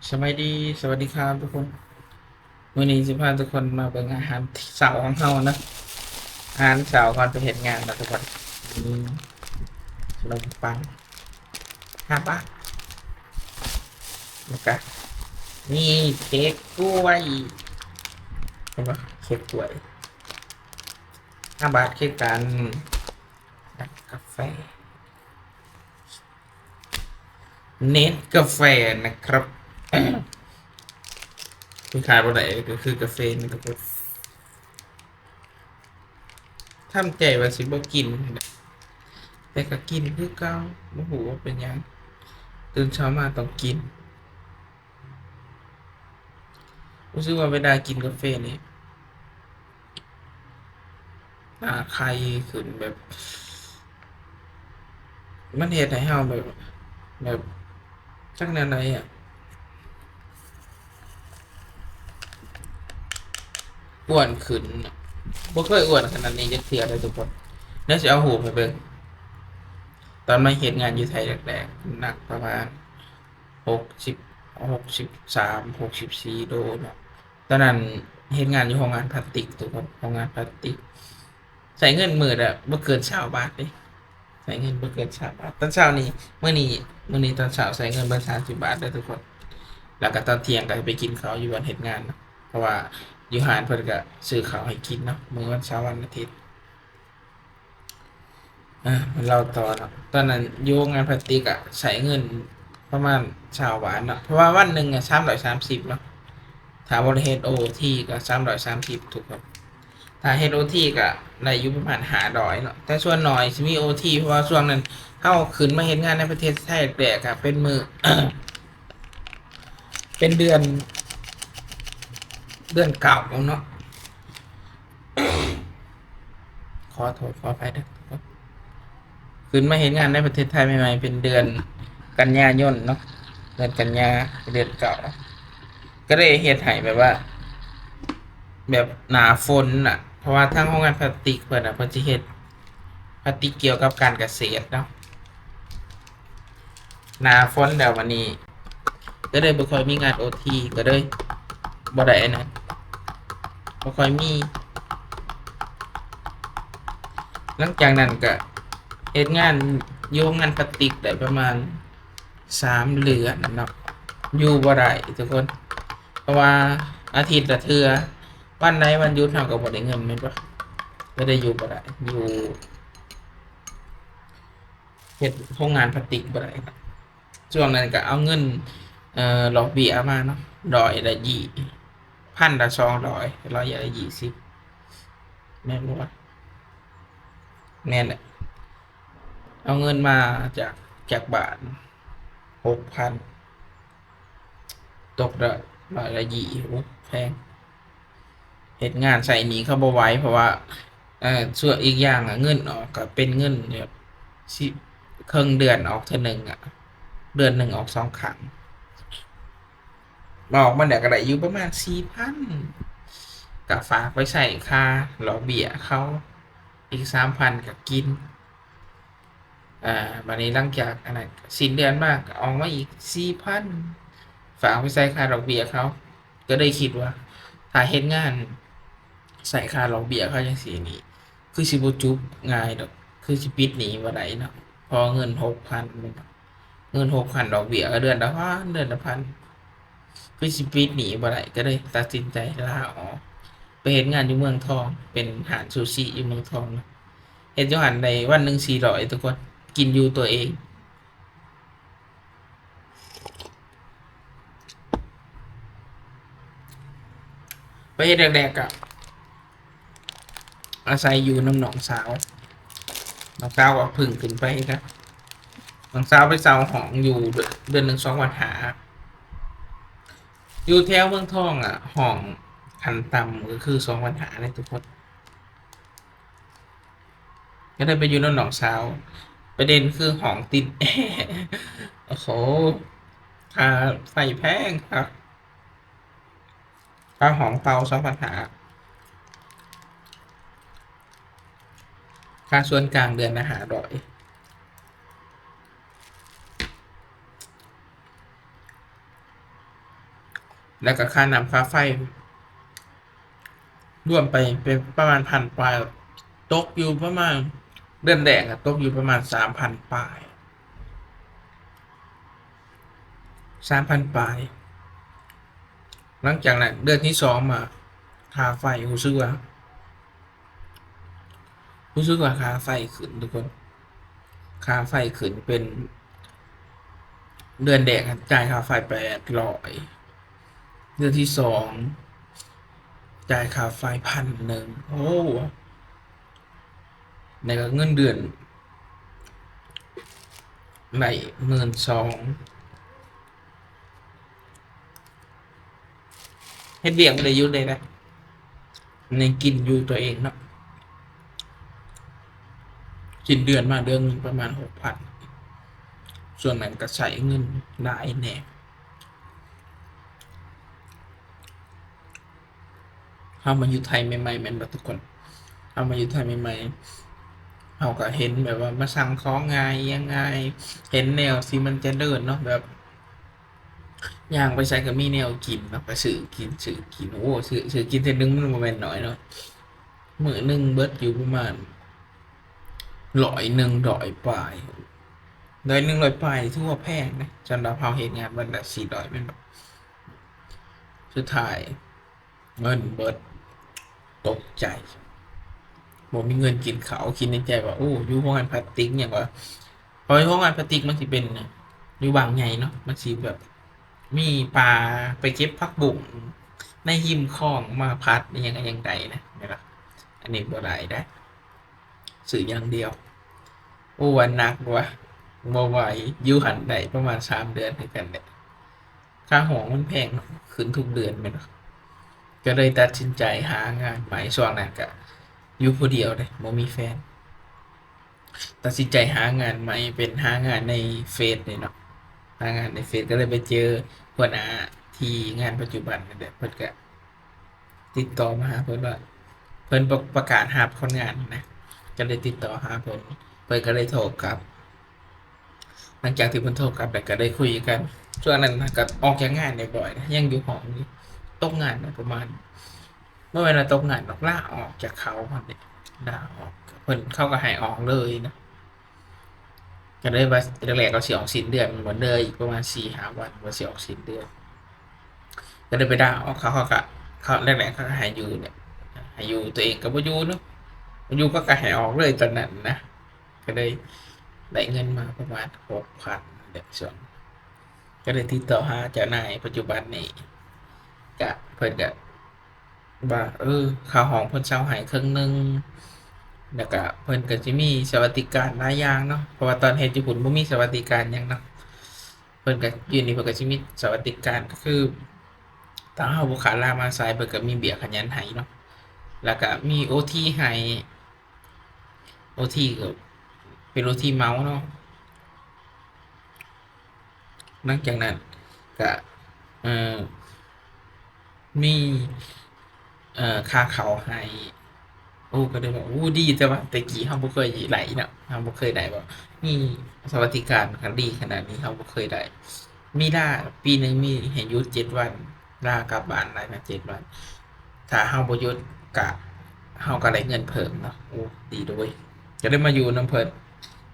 ສະບາຍດີ ສະຫວັດດີຄັບທຸກຄົນ. ມື້ນີ້ຊິພາທຸກຄົນມາເບິ່ງອາຫານເຊົ້າຂອງເຮົາເນາະ. ອາຫານເຊົ້າກ່ອນໄປເຮັດງານເນາະທຸກຄົນ. ມີຂະໜົມປັງຫ້າບາດ ແລ້ວກະມີເຄ້ກກ້ວຍ ເຫັນບໍ່? ເຄ້ກກ້ວຍຫ້າບາດຄືກັນ. ກາແຟ ເນສກາແຟນະຄັບ ທີ່ຂາຍບໍ່ໄດ້ກໍຄືກາເຟນະຄັບ. ທຳໃຈວ່າຊິບໍ່ກິນຫັ້ນແຫຼະ ແຕ່ກໍກິນຄືເກົ່າ ບໍ່ຮູ້ວ່າເປັນຫຍັງ ຕື່ນເຊົ້າມາຕ້ອງກິນ. ຮູ້ສຶກວ່າເວລາກິນກາເຟນີ້ ໜ້າໄຄຂຶ້ນ ແບບ ມັນເຮັດໃຫ້ເຮົາແບບ ແບບ ຈັກແນວໃດອະ ອ້ວນຂຶ້ນ. ບໍ່ເຄີຍອ້ວນຂະໜາດນີ້ຈັກເທື່ອເລີຍທຸກຄົນ. ດຽວຊິເອົາຮູບໃຫ້ເບິ່ງ. ຕອນມາເຮັດງານຢູ່ໄທແລກໆ ນ້ຳໜັກປະມານ ຫົກສິບ ຫົກສິບສາມ ຫົກສິບສີ່ໂລເນາະ. ຕອນນັ້ນເຮັດງານຢູ່ໂຮງງານພລາສຕິກທຸກຄົນ ໂຮງງານພລາສຕິກ. ໃຊ້ເງິນມື້ລະບໍ່ເກີນຊາວບາດເດ້ ໃຊ້ເງິນບໍ່ເກີນຊາວບາດ. ຕອນເຊົ້ານີ້ ມື້ນີ້ ມື້ນີ້ຕອນເຊົ້າໃຊ້ເງິນເບິດສາມສິບບາດເດີທຸກຄົນ. ແລ້ວກໍຕອນທ່ຽງກໍໄປກິນເຂົ້າຢູ່ບ່ອນເຮັດງານເນາະ ເພາະວ່າຢູ່ຮ້ານເພິ່ນກໍຊື້ເຂົ້າໃຫ້ກິນເນາະ ມື້ວັນເສົາວັນອາທິດ. ອ່າ ມາເລົ່າຕໍ່ເນາະ. ຕອນນັ້ນຢູ່ໂຮງງານພລາສຕິກອະ ໃຊ້ເງິນປະມານຊາວບາດເນາະ ເພາະວ່າວັນໜຶ່ງອະ ສາມຮ້ອຍສາມສິບເນາະ. ຖ້າບໍ່ໄດ້ເຮັດໂອທີກໍ ສາມຮ້ອຍສາມສິບທຸກຄົນ. ຖ້າເຮັດໂອທີກໍໄດ້ຢູ່ປະມານຫ້າຮ້ອຍເນາະ ແຕ່ສ່ວນໜ້ອຍຊິມີໂອທີ ເພາະວ່າຊ່ວງນັ້ນເຮົາຂຶ້ນມາເຮັດງານໃນປະເທດໄທແລກໆ ກໍເປັນມື້ ເປັນເດືອນ ເດືອນເກົ້າເນາະ. ຂໍໂທດຂໍອະໄພເດີ. ຂຶ້ນມາເຮັດງານໃນປະເທດໄທໃໝ່ໆ ເປັນເດືອນກັນຍາຍົນເນາະ ເດືອນກັນຍາ ເປັນເດືອນເກົ້າ ກໍເລີຍເຮັດໃຫ້ແບບວ່າ ແບບໜ້າຝົນນະ ເພາະວ່າທາງໂຮງງານພລາສຕິກເພິ່ນນະ ເພິ່ນຊິເຮັດພລາສຕິກກ່ຽວກັບການກະເສດເນາະ. ໜ້າຝົນແລ້ວ ບາດນີ້ກໍເລີຍບໍ່ຄ່ອຍມີງານໂອທີ ກໍເລີຍບໍ່ໄດ້ອັນນັ້ນ ບໍ່ຄ່ອຍມີ. ຫຼັງຈາກນັ້ນກໍເຮັດງານຢູ່ໂຮງງານພລາສຕິກໄດ້ປະມານສາມເດືອນເນາະ ຢູ່ບໍ່ໄດ້ທຸກຄົນ ເພາະວ່າອາທິດລະເທື່ອ ວັນໃດວັນຢຸດເຮົາກໍບໍ່ໄດ້ເງິນແມ່ນບໍ່ ກໍໄດ້ຢູ່ບໍ່ໄດ້ ຢູ່ ເຮັດໂຮງງານພລາສຕິກບໍ່ໄດ້. ຊ່ວງນັ້ນກໍເອົາເງິນ ເອີ ດອກເບ້ຍມາເນາະ ຮ້ອຍລະ ພັນລະສອງຮ້ອຍ ຮ້ອຍລະ ແມ່ນບໍ່ວະ? ແມ່ນແຫຼະ ເອົາເງິນມາຈາກ ຈາກບ້ານ ຫົກພັນ ຕົກລະ ຮ້ອຍລະ ໂອ້ ແພງ. ເຮັດງານໃຊ້ໜີ້ເຂົາບໍ່ໄຫວ ເພາະວ່າ ເອີ ສ່ວນອີກຢ່າງອະ ເງິນອອກກໍເປັນເງິນແບບ ຊິ ເຄິ່ງເດືອນອອກເທື່ອໜຶ່ງອະ ເດືອນໜຶ່ງອອກສອງຄັ້ງ. ອອກມາແລ້ວກໍໄດ້ຢູ່ປະມານສີ່ພັນ ກໍຝາກໄປໃຊ້ຄ່າດອກເບ້ຍເຂົາ ອີກສາມພັນກໍກິນ. ອ່າ ບາດນີ້ຫຼັງຈາກອັນນັ້ນ ສິ້ນເດືອນມາກໍອອກມາອີກສີ່ພັນ ຝາກໄປໃຊ້ຄ່າດອກເບ້ຍເຂົາ. ກໍເລີຍຄິດວ່າ ຖ້າເຮັດງານໃຊ້ຄ່າດອກເບ້ຍເຂົາຈັ່ງຊີ້ນີ້ ຄືຊິບໍ່ຈົບງ່າຍດອກ ຄືຊິປິດໜີ້ບໍ່ໄດ້ເນາະ ເພາະເງິນຫົກພັນ ເງິນຫົກພັນ ດອກເບ້ຍກໍເດືອນລະພັນ ເດືອນລະພັນ ຄືຊິປິດໜີ້ບໍ່ໄດ້ ກໍເລີຍຕັດສິນໃຈລາອອກ ໄປເຮັດງານຢູ່ເມືອງທອງ ເປັນຮ້ານຊູຊິຢູ່ເມືອງທອງເນາະ. ເຮັດຢູ່ຫັ້ນໄດ້ວັນໜຶ່ງສີ່ຮ້ອຍ ທຸກຄົນ ກິນຢູ່ຕົວເອງ. ໄປເຮັດແລກໆ ກະອາໄສຢູ່ນຳນ້ອງສາວ ນ້ອງສາວກໍເພິ່ງຂຶ້ນໄປນະ ນ້ອງສາວໄປເຊົ່າຫ້ອງຢູ່ເດືອນ ເດືອນໜຶ່ງສອງພັນຫ້າ ຢູ່ແຖວເມືອງທອງອະ ຫ້ອງຂັ້ນຕ່ຳກໍຄືສອງພັນຫ້າເດ້ທຸກຄົນ. ກໍໄດ້ໄປຢູ່ນຳນ້ອງສາວ ປະເດັນຄືຫ້ອງຕິດແອ ໂອ້ໂຫ ຄ່າໄຟແພງຄັກ ຄ່າຫ້ອງເປົ່າສອງພັນຫ້າ ຄ່າສ່ວນກາງເດືອນລະຫ້າຮ້ອຍ. ແລ້ວກໍຄ່ານ້ຳຄ່າໄຟ ລວມໄປເປັນປະມານພັນປາຍ ຕົກຢູ່ປະມານ ເດືອນແລກອະຕົກຢູ່ປະມານສາມພັນປາຍ ສາມພັນປາຍ. ຫຼັງຈາກນັ້ນເດືອນທີສອງມາ ຄ່າໄຟ ຮູ້ສຶກວ່າ ຮູ້ສຶກວ່າຄ່າໄຟຂຶ້ນທຸກຄົນ ຄ່າໄຟຂຶ້ນເປັນ ເດືອນແລກຫັ້ນຈ່າຍຄ່າໄຟແປດຮ້ອຍ ເດືອນທີສອງຈ່າຍຄ່າໄຟພັນໜຶ່ງ ໂອ້ ແລ້ວກໍເງິນເດືອນໄດ້ໝື່ນສອງ ເຮັດວຽກບໍ່ໄດ້ຢຸດເລີຍນະ ຍັງກິນຢູ່ຕົວເອງເນາະ ສິ້ນເດືອນມາເດືອນໜຶ່ງປະມານຫົກພັນ ສ່ວນນັ້ນກໍໃຊ້ເງິນຫຼາຍແດ່. ເຮົາມາຢູ່ໄທໃໝ່ໆ ແມ່ນບໍ່ທຸກຄົນ? ເຮົາມາຢູ່ໄທໃໝ່ໆ ເຮົາກໍເຫັນແບບວ່າມາສັ່ງຂອງງ່າຍ ອີ່ຫຍັງງ່າຍ ເຫັນແນວທີ່ມັນຈະເລີດເນາະ ແບບ ຍ່າງໄປໃສກໍມີແນວກິນເນາະ ກໍຊື້ກິນ ຊື້ກິນ ໂອ້ ຊື້ ຊື້ກິນເທື່ອໜຶ່ງມັນບໍ່ແມ່ນໜ້ອຍເນາະ ມື້ໜຶ່ງເບິດຢູ່ປະມານຮ້ອຍໜຶ່ງ ຮ້ອຍປາຍ ຮ້ອຍໜຶ່ງ ຮ້ອຍປາຍ ຖືວ່າແພງນະ ສຳລັບເຮົາເຮັດງານວັນລະສີ່ຮ້ອຍແມ່ນບໍ່? ສຸດທ້າຍ ເງິນເບິດ ຕົກໃຈ ບໍ່ມີເງິນກິນເຂົ້າ ຄິດໃນໃຈວ່າ ໂອ້ ຢູ່ໂຮງງານພລາສຕິກຫຍັງວະ ເພາະໂຮງງານພລາສຕິກມັນຊິເປັນຢູ່ບາງໃຫຍ່ເນາະ ມັນຊິແບບມີປາ ໄປເກັບຜັກບຸ້ງໃນຮິມຄອງມາຜັດອີ່ຫຍັງ ອີ່ຫຍັງໄດ້ນະ ແມ່ນບໍ່? ອັນນີ້ບໍ່ໄດ້ເດ້. ຊື້ຢ່າງດຽວ ໂອ້ ວ່າໜັກວ່າ ບໍ່ໄຫວ ຢູ່ຫັ້ນໄດ້ປະມານສາມເດືອນຄືກັນແຫຼະ ຄ່າຫ້ອງມັນແພງເນາະ ຂຶ້ນທຸກເດືອນແມ່ນບໍ່ ກໍເລີຍຕັດສິນໃຈຫາງານໃໝ່ ຊ່ວງນັ້ນກະຢູ່ຜູ້ດຽວເດ້ ບໍ່ມີແຟນ ຕັດສິນໃຈຫາງານໃໝ່ ເປັນຫາງານໃນເຟສນີ້ເນາະ ຫາງານໃນເຟສ ກໍເລີຍໄປເຈີຫົວໜ້າທີ່ງານປັດຈຸບັນນັ້ນແຫຼະ ເພິ່ນກະ ຕິດຕໍ່ມາຫາເພິ່ນວ່າ ເພິ່ນປະ ປະກາດຮັບຄົນງານນະ ກໍເລີຍຕິດຕໍ່ຫາເພິ່ນ ເພິ່ນກໍເລີຍໂທກັບ ຫຼັງຈາກທີ່ເພິ່ນໂທກັບແລ້ວກໍໄດ້ຄຸຍກັນ ຊ່ວງນັ້ນກໍອອກຈາກງານໄດ້ບໍ່ ຍັງຢູ່ຫ້ອງຢູ່ ຕົກງານໄດ້ປະມານ ບໍ່ແມ່ນວ່າຕົກງານດອກ ລາອອກຈາກເຂົາຫັ້ນເດ ລາອອກ ເພິ່ນ ເຂົາກໍໃຫ້ອອກເລີຍນະ. ກໍເລີຍວ່າແລກໆ ກໍຊິອອກສິ້ນເດືອນ ມັນເຫຼືອອີກປະມານສີ່ຫ້າວັນວ່າຊິອອກສິ້ນເດືອນ ກໍເລີຍໄປລາອອກ ເຂົາ ເຂົາກໍ ເຂົາແລກໆ ເຂົາກໍໃຫ້ຢູ່ແຫຼະ ໃຫ້ຢູ່ ຕົວເອງກໍບໍ່ຢູ່ເນາະ ບໍ່ຢູ່ ເຂົາກໍໃຫ້ອອກເລີຍຕອນນັ້ນນະ ກໍເລີຍໄດ້ເງິນມາປະມານຫົກພັນແຫຼະ ຊ່ວງ ກໍເລີຍຕິດຕໍ່ຫາເຈົ້ານາຍປັດຈຸບັນນີ້ ກະ ເພິ່ນກະ ວ່າ ເອີ ຄ່າຫ້ອງເພິ່ນເຊົາໃຫ້ເຄິ່ງໜຶ່ງ ແລ້ວກະເພິ່ນກະຊິມີສະຫວັດດີການຫຼາຍຢ່າງເນາະ ເພາະວ່າຕອນເຮັດຢູ່ພຸ້ນບໍ່ມີສະຫວັດດີການຫຍັງເນາະ ເພິ່ນກະ ຢູ່ນີ້ເພິ່ນກະຊິມີສະຫວັດດີການ ກໍຄືຖ້າເຮົາບໍ່ຂາດລາມາສາຍ ເພິ່ນກະມີເບ້ຍຂະຫຍັນໃຫ້ເນາະ ແລ້ວກະມີໂອທີໃຫ້ ໂອທີກໍເປັນໂອທີເໝົາເນາະ ຫຼັງຈາກນັ້ນກະ ເອີ ມີ ເອີ ຄ່າເຂົ້າໃຫ້ ໂອ້ ກໍໄດ້ວ່າ ໂອ້ ດີ ແຕ່ວ່າແຕ່ກີ້ເຮົາບໍ່ເຄີຍໄດ້ເນາະ ເຮົາບໍ່ເຄີຍໄດ້ວ່າມີສະຫວັດດີການດີຂະໜາດນີ້ ເຮົາບໍ່ເຄີຍໄດ້ ມີລາ ປີໜຶ່ງມີໃຫ້ຢຸດເຈັດວັນ ລາກັບບ້ານໄດ້ນະເຈັດວັນ ຖ້າເຮົາບໍ່ຢຸດກະ ເຮົາກໍໄດ້ເງິນເພີ່ມເນາະ ໂອ້ ດີເດີ້ເວີຍ ກໍໄດ້ມາຢູ່ນຳເພິ່ນ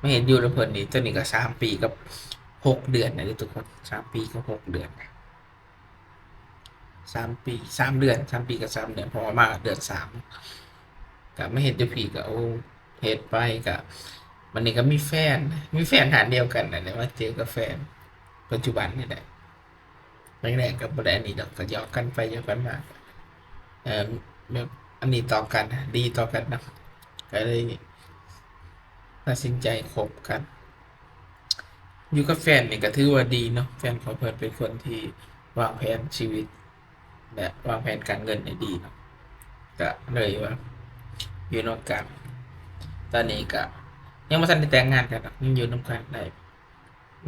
ມາເຮັດຢູ່ນຳເພິ່ນນີ້ ຕອນນີ້ກໍສາມປີກັບຫົກເດືອນແລ້ວເດີ້ທຸກຄົນ ສາມປີກັບຫົກເດືອນ ສາມປີ ສາມເດືອນ ສາມປີກັບສາມເດືອນ ເພາະວ່າມາເດືອນສາມ ກໍມາເຮັດຢູ່ພີ້ ກໍ ໂອ້ ເຮັດໄປ ກໍ ບັດນີ້ກໍມີແຟນ ມີແຟນທ່ານດຽວກັນນັ້ນແຫຼະ ມາເຈີກັບແຟນປັດຈຸບັນນີ້ແຫຼະ ແລກໆ ກໍບໍ່ໄດ້ອັນນີ້ດອກ ກໍຫຍອກກັນໄປຫຍອກກັນມາ ເອີ ແບບອັນນີ້ຕໍ່ກັນ ດີຕໍ່ກັນເນາະ ກໍເລີຍຕັດສິນໃຈຄົບກັນ ຢູ່ກັບແຟນນີ້ກໍຖືວ່າດີເນາະ ແຟນຂອງເພິ່ນເປັນຄົນທີ່ວາງແຜນຊີວິດ ແລະ ວາງແຜນການເງິນໄດ້ດີເນາະ ກະເລີຍວ່າຢູ່ນຳກັນ ຕອນນີ້ກະຍັງບໍ່ທັນໄດ້ແຕ່ງງານກັນດອກ ຍັງຢູ່ນຳກັນໄດ້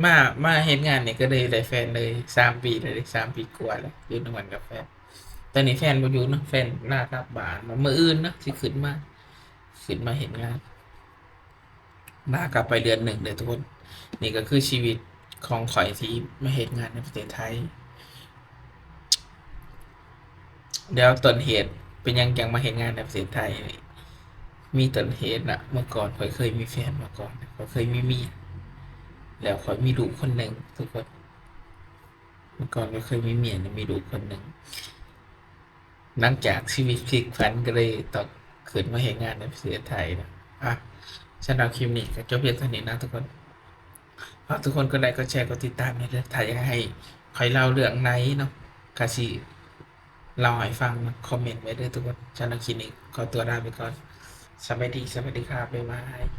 ມາ ມາເຮັດງານນີ້ກໍເລີຍໄດ້ແຟນເລີຍ ສາມປີແລ້ວເດ້ ສາມປີກວ່າແລ້ວ ຢູ່ນຳກັນກັບແຟນ ຕອນນີ້ແຟນບໍ່ຢູ່ເນາະ ແຟນລາກັບບ້ານເນາະ ມື້ອື່ນເນາະ ຊິຂຶ້ນມາ ຂຶ້ນມາເຮັດງານ ລາກັບໄປເດືອນໜຶ່ງເດີ້ທຸກຄົນ ນີ້ກໍຄືຊີວິດຂອງຂ້ອຍທີ່ມາເຮັດງານໃນປະເທດໄທ ແລ້ວຕົ້ນເຫດເປັນຫຍັງຈັ່ງມາເຮັດງານໃນປະເທດໄທນີ້ ມີຕົ້ນເຫດນະ. ເມື່ອກ່ອນຂ້ອຍເຄີຍມີແຟນມາກ່ອນ, ຂ້ອຍເຄີຍມີເມຍ, ແລ້ວຂ້ອຍມີລູກຄົນໜຶ່ງທຸກຄົນ. ເມື່ອກ່ອນຂ້ອຍເຄີຍມີເມຍ ແລ້ວມີລູກຄົນໜຶ່ງ. ຫຼັງຈາກຊີວິດພລິກຜັນ ກໍເລີຍຕ້ອງຂຶ້ນມາເຮັດງານໃນປະເທດໄທນະ. ອ່ະ ສຳລັບຄລິບນີ້ກໍຈົບພຽງເທົ່ານີ້ນະທຸກຄົນ. ຝາກທຸກຄົນກົດໄລ ກົດແຊ ກົດຕິດຕາມແດ່ເດີ. ຖ້າຢາກໃຫ້ຂ້ອຍເລົ່າເລື່ອງໃດເນາະ ກໍຊິເລົ່າໃຫ້ຟັງເນາະ, ຄອມເມັນໄວ້ເດີທຸກຄົນ. ສຳລັບຄລິບນີ້ຂໍຕົວລາໄປກ່ອນ. ສະບາຍດີ, ສະຫວັດດີຄັບ, ບາຍບາຍ.